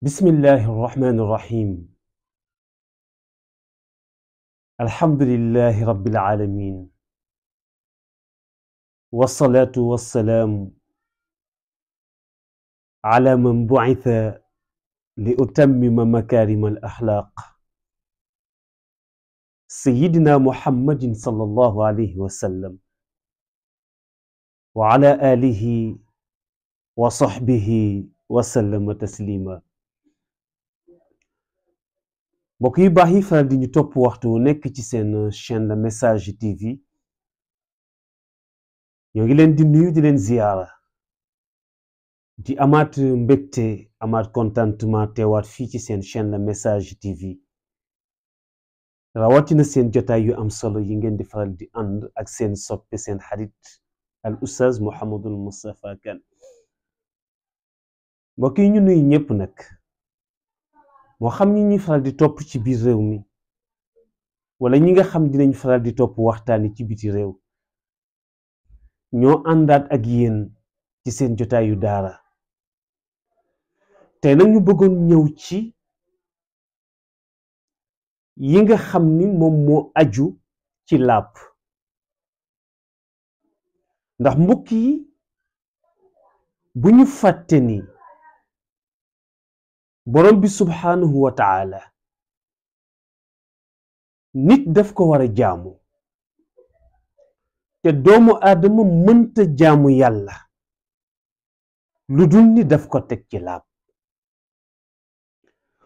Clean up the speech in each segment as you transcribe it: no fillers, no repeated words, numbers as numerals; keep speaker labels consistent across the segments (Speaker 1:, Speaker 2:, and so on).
Speaker 1: بسم الله الرحمن الرحيم الحمد لله رب العالمين والصلاة والسلام على من بعث لأتمم مكارم الأخلاق سيدنا محمد صلى الله عليه وسلم وعلى آله وصحبه وسلم تسليما. mbokk yi baax yi faral di ñu topp waxtu wu nekk ci seen chaîne la message TV ñoo ngi leen di nuyu di leen ziyaara di amaat mbégte amaat contentement teewaat fii ci seen chaîne la message TV rawatina seen jotaay yu am solo yi ngeen di faral di ànd ak seen soppe seen xarit al oustaz Mouhamadul Moustapha Kane. mbokk yi ñu nuyu ñëpp nag moo xam ñi ñuy faral di topp ci biir réew mi wala ñi nga xam dinañ faral di topp waxtaani ci biti réew ñoo àndaat ak yéen ci seen jotaayu daara tey nag ñu bëggoon ñëw ci yi nga xam ni moom moo aju ci laab ndax mbokk yi bu ñu fàtte ni borom bi subhaanahu wa taala nit daf ko war a jaamu te doomu aadama mënta jaamu yàlla lu dul ni daf ko teg ci laab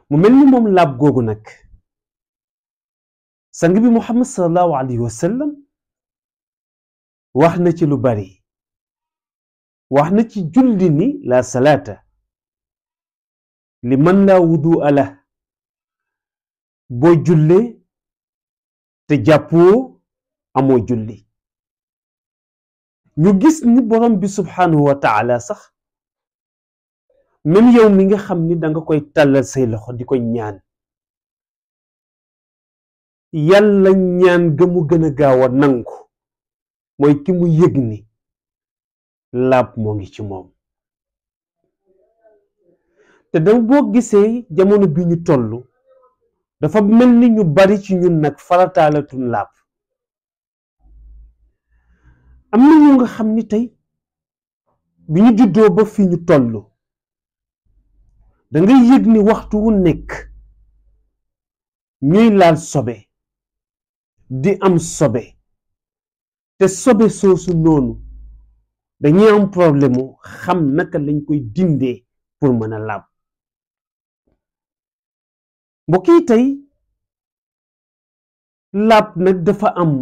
Speaker 1: mu mel ni moom laab googu nag sang bi Muhammad sallallahu alayhi wa sallam wax na ci lu bari wax na ci julli ni la salaata li man laa wudu ala boo jullee te jàppoo amoo julli ñu gis ni borom bi subhaanahu wa taala sax même yow mi nga xam ni danga koy tàllal say loxo di ko ñaan yàlla ñaan ga mu gën a gaaw a nangu mooy ki mu yëg ni laab moo ngi ci moom te dama boo gisee jamono bi ñu toll dafa mel ni ñu bari ci ñun nag farataalatuñ laab am na ñu nga xam ni tey bi ñu juddoo ba fi ñu toll da ngay yëg ni waxtu wu nekk ñuy laal sobe di am sobe te sobe soosu noonu dañuy am problème mu xam naka lañ koy dindee pour mën a laab mbokk yi tey laab nag dafa am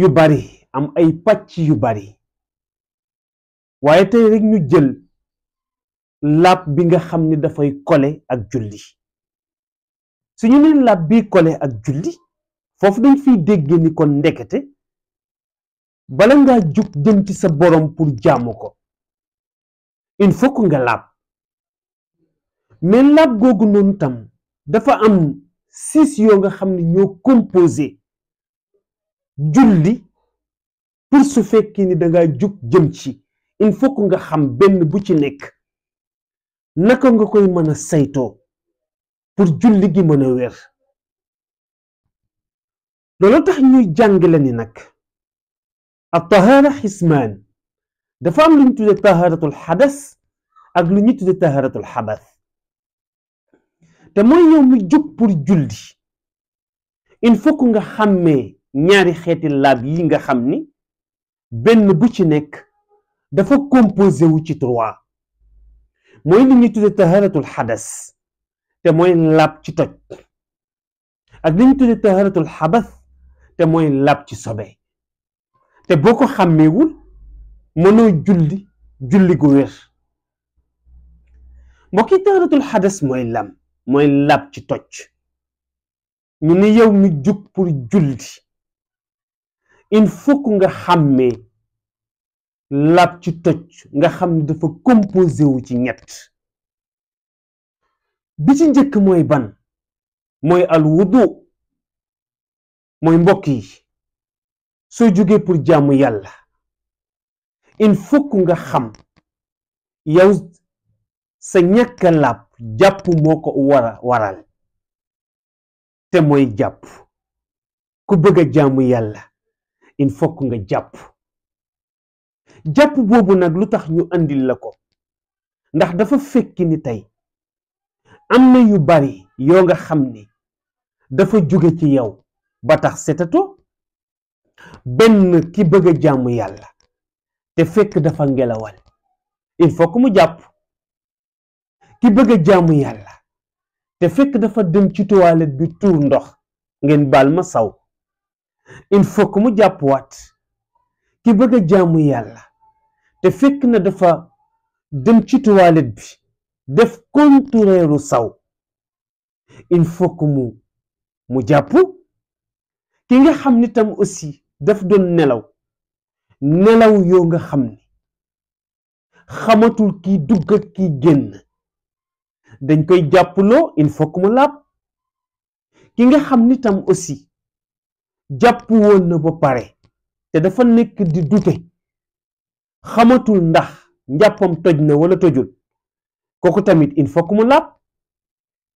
Speaker 1: yu bari am ay pàcc yu bari waaye tey rek ñu jël laab bi nga xam ni dafay kole ak julli su ñu nee laab bi kole ak julli foofu dañ fiy dégg ni kon ndekete bala ngaa jug jëm ci sa borom pour jaamu ko il faut que nga laab mais laab googu noonu tam dafa am 6 yoo nga xam ne ñoo composé julli pour su fekkee ni danga jug jëm ci il faut que nga xam benn bu ci nekk naka nga koy mën a saytoo pour julli gi mën a wér loolu tax ñuy jàngale ni nag at tahaara xismaan dafa am lu ñu tudde tahaaratul xadas ak lu ñu tudde tahaaratul xadas te mooy yow mi jug pour julli il faut que nga xàmmee ñaari xeeti laab yi nga xam ni benn bu ci nekk dafa composé wu ci 3 mooy li ñuy tudde taharatul xadas te mooy laab ci toj ak li ñuy tudde taharatul xabas te mooy laab ci sobe te boo ko xàmmeewul mënoo julli gu wér mbokki taharatul xadas mooy mooy laab ci toj ñu ne yow mi jug pour julli il faut que nga xàmmee laab ci toj nga xam ne dafa composé wu ci 3 bi ci njëkk mooy ban mooy al wudu mooy mbokk yi soo jógee pour jaamu yàlla il faut que nga xam yow sa ñàkk a laab jàpp moo ko waral te mooy jàpp. ku bëgg a jaamu yàlla il faut nga jàpp boobu nag lu tax ñu andil la ko ndax dafa fekki ni tey am na yu bari yoo nga xam ni dafa jóge ci yow ba tax setato. benn ki bëgg a jaamu yàlla te fekk dafa ngelawal il faut que mu jàpp. ki bëgg a jaamu yàlla te fekk dafa dem ci toilette bi tuur ndox ngeen baal ma saw il faut que mu jàpp waat. ki bëgg a jaamu yàlla te fekk na dafa dem ci toilette bi def contraire saw il faut que mu jàpp. ki nga xam ni tam aussi daf doon nelaw yoo nga xam ni xamatul kii dugg ak kii génn dañ koy jàppuloo il faut que mu laab. ki nga xam ni tam aussi jàpp woon na ba pare te dafa nekk di dute xamatul ndax njàppam toj na wala tojul kooku tamit il faut que mu laab.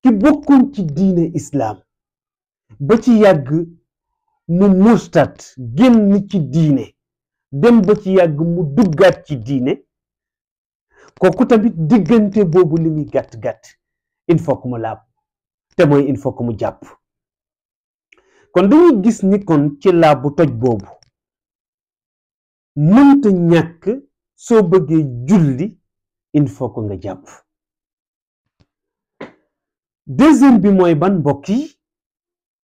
Speaker 1: ki bokkoon ci diine islaam ba ci yàgg mu murtat génn ci diine dem ba ci yàgg mu duggaat ci diine kooku tamit diggante boobu li muy gàtt-gàtt il faut que mu laab te mooy il faut que mu jàpp. kon dañuy gis ni kon ci laabu toj boobu mënta ñàkk soo bëggee julli il faut que nga jàpp. deuxième bi mooy ban mbokk yi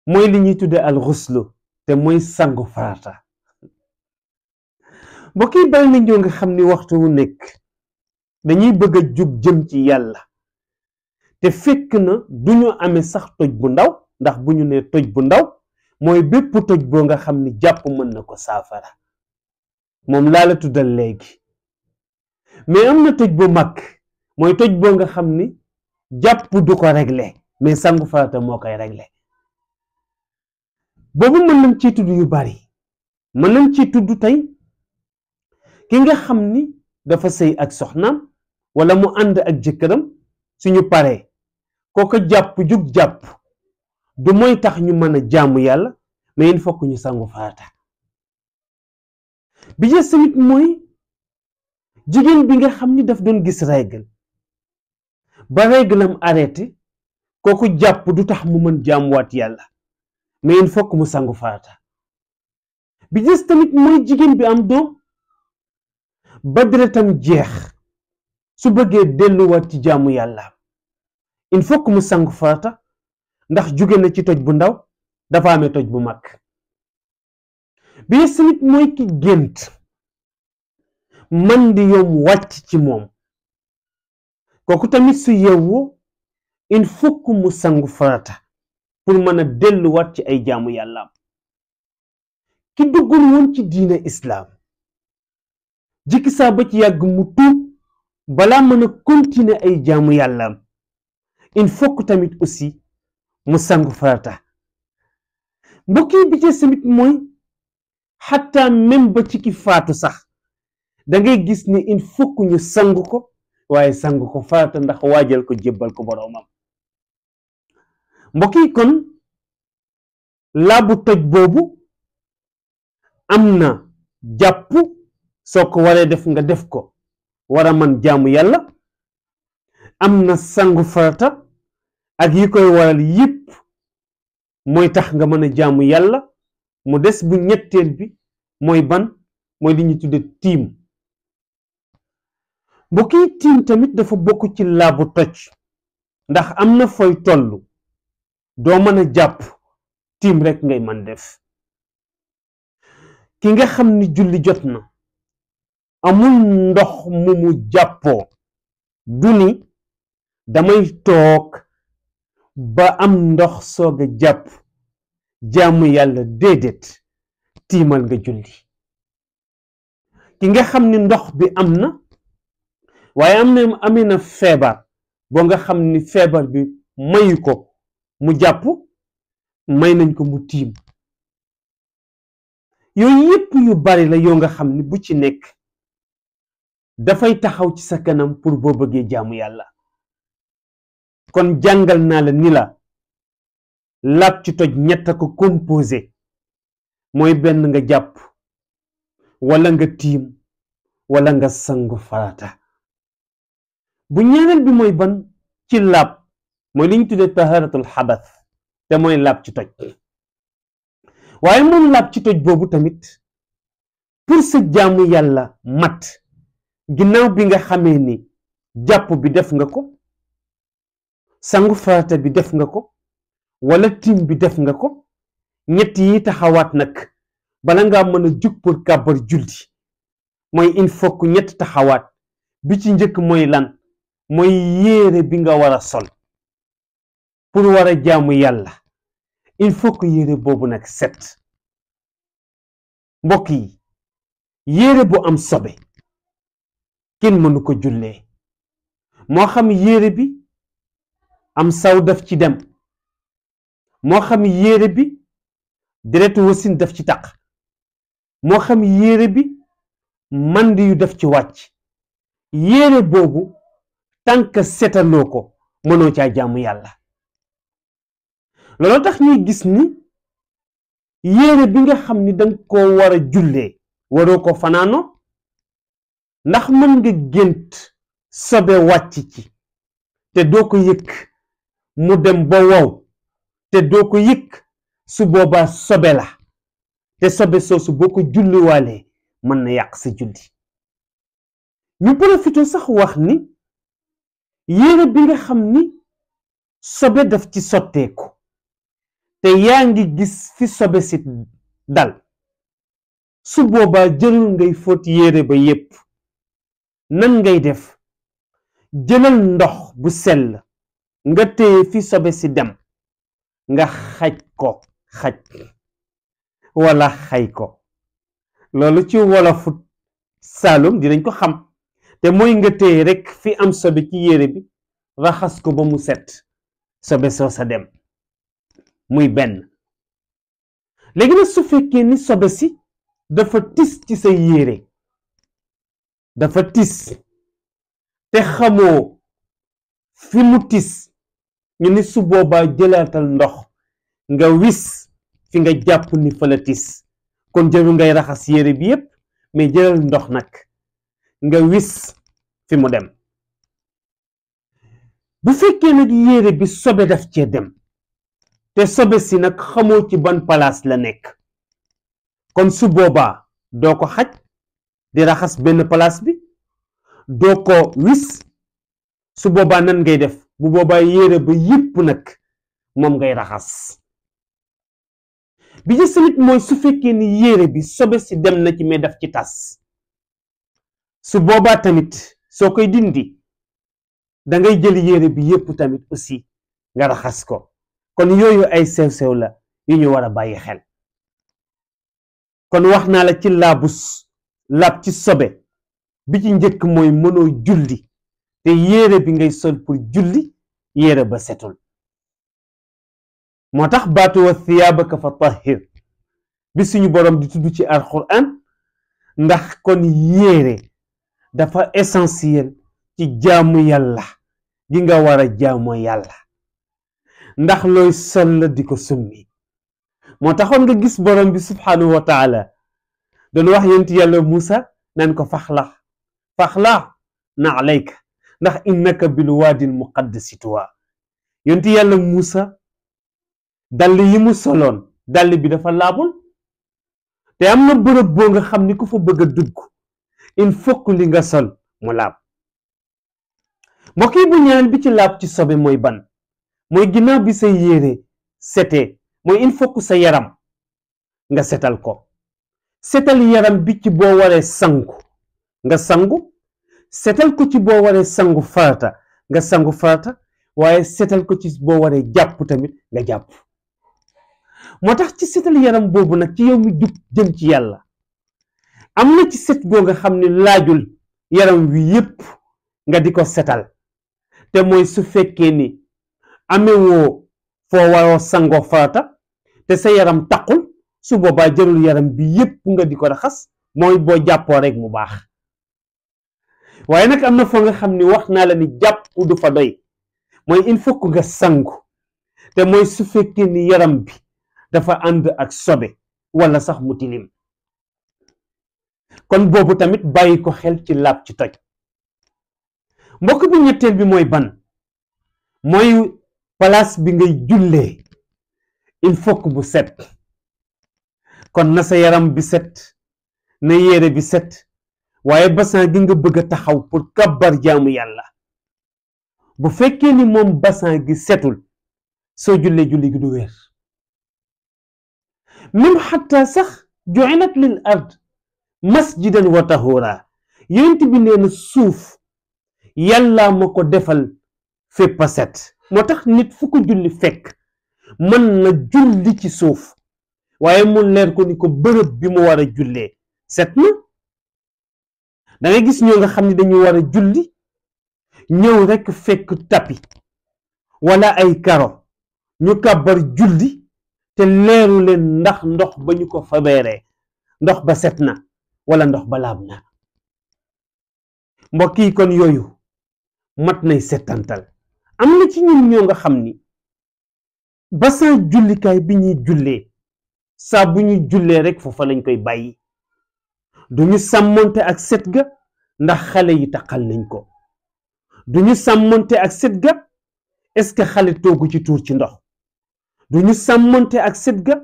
Speaker 1: mooy li ñuy tudde al ghuslu te mooy sangu farata. mbokk yi bari na ñoo nga xam ni waxtu wu nekk dañuy bëgg a jug jëm ci yàlla te fekk na duñu amee sax toj bu ndaw ndax bu ñu nee toj bu ndaw mooy bépp toj boo nga xam ni jàpp mën na ko saafara moom laa la tuddal léegi. mais am na toj bu mag mooy toj boo nga xam ni jàpp du ko régler mais sangu farata moo koy régler. boobu mën nañ ci tudd yu bari mën nañ ci tudd tey ki nga xam ni dafa sëy ak soxnaam wala mu ànd ak jëkkëram suñu paree kooko jug jàpp du mooy tax ñu mën a jaamu yàlla mais il faut que ñu sangu farata. bi jës tamit mooy jigéen bi nga xam ni daf doon gis règle ba règle am arrêté kooku jàpp du tax mu mën jaamuwaat yàlla mais il faut que mu sangu farata. bi jës tamit mooy jigéen bi am doom ba deretam jeex su bëggee delluwaat ci jaamu yàlla il faut que mu sangu farata ndax jóge na ci toj bu ndaw dafa amee toj bu mag. bi jës tamit mooy ki gént man di yom wàcc ci moom kooku tamit su yeewoo il faut que mu sangu farata pour mën a delluwaat ci ay jaamu yàlla. ki duggul woon ci diine islaam jikki saa ba ci yàgg mu tuub balaa mën a continuer ay jaamu yàlla il faut que tamit aussi mu sangu farata. mbokk yi bi ci tamit mooy xataa même ba ci ki faatu sax da ngay gis ni il faut que ñu sangu ko waaye sangu ko farata ndax waajal ko jébbal ko boroomam. mbokk yi kon laabu toj boobu am na jàpp soo ko waree def nga def ko war a man jaamu yàlla am na sangu farata ak yi koy waral yépp mooy tax nga mën a jaamu yàlla. mu des bu ñetteel bi mooy ban mooy li ñu tudde tiim. mbokk yi tiim tamit dafa bokk ci laabu toj ndax am na fooy tollu doo mën a jàpp tiim rekk ngay man def. ki nga xam ni julli jot na amul ndox mu jàppoo du ni damay toog ba am ndox soog a jàpp jaamu yàlla déedéet tiimal nga julli. ki nga xam ni ndox bi am na waaye amee na feebar boo nga xam ni feebar bi mayu ko mu jàpp may nañ ko mu tiim. yooyu yépp yu bari la yoo nga xam ni bu ci nekk dafay taxaw ci sa kanam pour boo bëggee jaamu yàlla kon jàngal naa la ni la laab ci toj ñett ko composé mooy benn nga jàpp wala nga tiim wala nga sangu farata bu ñaareel bi mooy ban ci laab mooy li ñu tuddee taharatul xabath te mooy laab ci toj waaye moom laab ci toj boobu tamit pour sa jaamu yàlla mat ginnaaw bi nga xamee ni jàpp bi def nga ko sangu farata bi def nga ko wala tiim bi def nga ko ñett yi taxawaat nag bala ngaa mën a jug pour kàbbar julli mooy il faut que ñett taxawaat bi ci njëkk mooy lan mooy yére bi nga war a sol pour war a jaamu yàlla il faut que yére boobu nag set mbokk yi yére bu am sobe kenn mënu ko jullee moo xam yére bi am saw daf ci dem moo xam yére bi deretu wasin daf ci taq moo xam yére bi mandi yu daf ci wàcc yére boobu tànk setaloo ko mënoo caa jaamu yàlla looloo tax ñuy gis ni yére bi nga xam ni danga ko war a jullee waroo ko fanaano ndax mën nga gént sobe wàcc ci te doo ko yëg mu dem ba wow te doo ko yëg su boobaa sobe la te sobe soosu boo ko julliwaalee mën na yàq sa julli ñu profité sax wax ni yére bi nga xam ni sobe daf ci sotteeku te yaa ngi gis fi sobe si dal su boobaa jëlul ngay fóot yére ba yépp nan ngay def jëlal ndox bu sell nga téye fi sobe si dem nga xaj ko wala xay ko loolu ci wolofu Saalum dinañ ko xam te mooy nga téye rekk fi am sobe ci yére bi raxas ko ba mu set sobe soo sa dem muy benn léegi nag su fekkee ni sobe si dafa tis ci sa yére dafa tis te xamoo fi mu tis ñu ni su boobaa jëlaatal ndox nga wis fi nga jàpp ni fa la tis kon jëru ngay raxas yére bi yépp mais jëlal ndox nag nga wis fi mu dem bu fekkee nag yére bi sobe daf cee dem te sobe si nag xamoo ci ban palaas la nekk kon su boobaa doo ko xaj di raxas benn palaas bi doo ko wis su boobaa nan ngay def bu boobaa yére ba yépp nag moom ngay raxas bi ci tamit mooy su fekkee ni yére bi sobe si dem na ci mais daf ci tas su boobaa tamit soo koy dindi da ngay jël yére bi yépp tamit aussi nga raxas ko kon yooyu ay sew-sew la yu ñu war a bàyyi xel kon wax naa la ci laab ci sobe bi ci njëkk mooy mënoo julli te yére bi ngay sol pour julli yére ba setul moo tax baatu wa thiyaabaka fa tahhir bi suñu borom di tudd ci alquran ndax kon yére dafa essentiel ci jaamu yàlla gi nga war a jaamoo yàlla ndax looy sol la di ko summi moo taxoon nga gis borom bi subhanahu wa taala doon wax yonent yàlla Muusa naan ko faxlaa na alayka ndax innaka bil waadil muqaddasi tuwa yonent yàlla Muusa dàll yi mu soloon dàll bi dafa laabul te am na bërëb boo nga xam ni ku fa bëgg a dugg il faut que li nga sol mu laab mbokk yi bu ñaareel bi ci laab ci sobe mooy ban mooy ginnaaw bi sa yére setee mooy il faut que sa yaram nga setal ko setal yaram bi ci boo waree sangu nga sangu setal ko ci boo waree sangu farata nga sangu farata waaye setal ko ci boo waree jàpp tamit nga jàpp moo tax ci setal yaram boobu nag ci yow mi jub jëm ci yàlla am na ci set goo nga xam ne laajul yaram wi yépp nga di ko setal te mooy su fekkee ni amewoo foo waroo sangoo farata te sa yaram taqul su boobaa jarul yaram bi yépp nga di ko raxas mooy boo jàppoo rek mu baax waaye nag am na foo nga xam ni wax naa la ni jàpp du fa doy mooy il faut que nga sangu te mooy su fekkee ni yaram bi dafa ànd ak sobe wala sax mu tilim kon boobu tamit bàyyi ko xel ci laab ci toj mbokk bi ñetteel bi mooy ban mooy place bi ngay jullee il faut que bu set kon na sa yaram bi set na yére bi set waaye basan gi nga bëgg a taxaw pour kabbar jaamu yàlla bu fekkee ni moom basan gi setul soo jullee julli gi du wér même xataa sax ju'ilat lil ard masjidan wa tahura yonent bi nee na suuf yàlla ma ko defal fépp a set moo tax nit fu ko julli fekk mën na julli ci suuf waaye mu leer ko ni ko bërëb bi mu war a jullee set na da ngay gis ñoo nga xam ne dañu war a julli ñëw rekk fekk tapi wala ay karo ñu kàbbar julli te leeru leen ndax ndox ba ñu ko fabeeree ndox ba set na wala ndox ba laab na mbokk yi kon yooyu mat nay settantal am na ci ñun ñoo nga xam ni basan jullikaay bi ñuy jullee saa bu ñu jullee rekk foofa lañ koy bàyyi duñu sàmmonte ak set ga ndax xale yi taqal nañ ko duñu sàmmonte ak set ga est-ce que xale toogu ci tuur ci ndox duñu sàmmonte ak set ga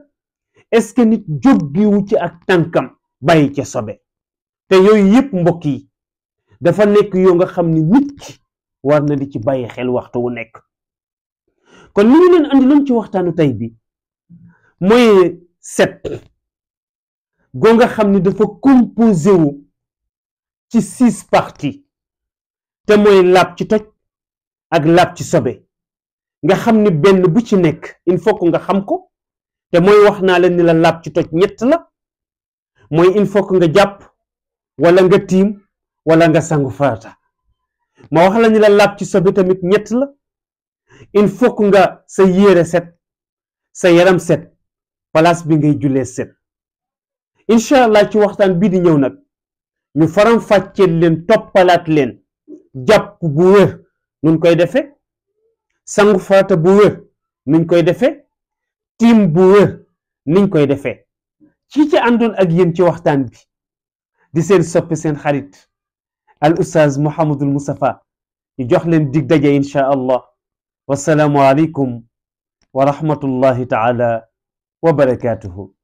Speaker 1: est-ce que nit jóggiwu ci ak tànkam bàyyi ca sobe te yooyu yépp mbokk yi dafa nekk yoo nga xam ni nit ki war na di ci bàyyi xel waxtu wu nekk kon li ñu leen andi loon ci waxtaanu tey bi mooy set goo nga xam ni dafa composé wu ci 6 parties te mooy laab ci toj ak laab ci sobe nga xam ni benn bu ci nekk il faut que nga xam ko te mooy wax naa leen ni la laab ci toj ñett la mooy il faut que nga jàpp wala nga tiim wala nga sangu farata ma wax la ni la laab ci sobe tamit ñett la il faut que nga sa yére set sa yaram set place bi ngay jullee set incha allah ci waxtaan bii di ñëw nag ñu faram fàcceel leen toppalaat leen jàpp bu wér nuñ koy defee sangu farata bu wér nuñ koy defee tiim bu wér niñ koy defee ci àndoon ak yéen ci waxtaan bi di seen soppi seen xarit al ustaaz Mouhamadul Moustapha ñu jox leen dig daje incha allah wassalaamu aleykum wa rahmatullahi taala wa barakatuhu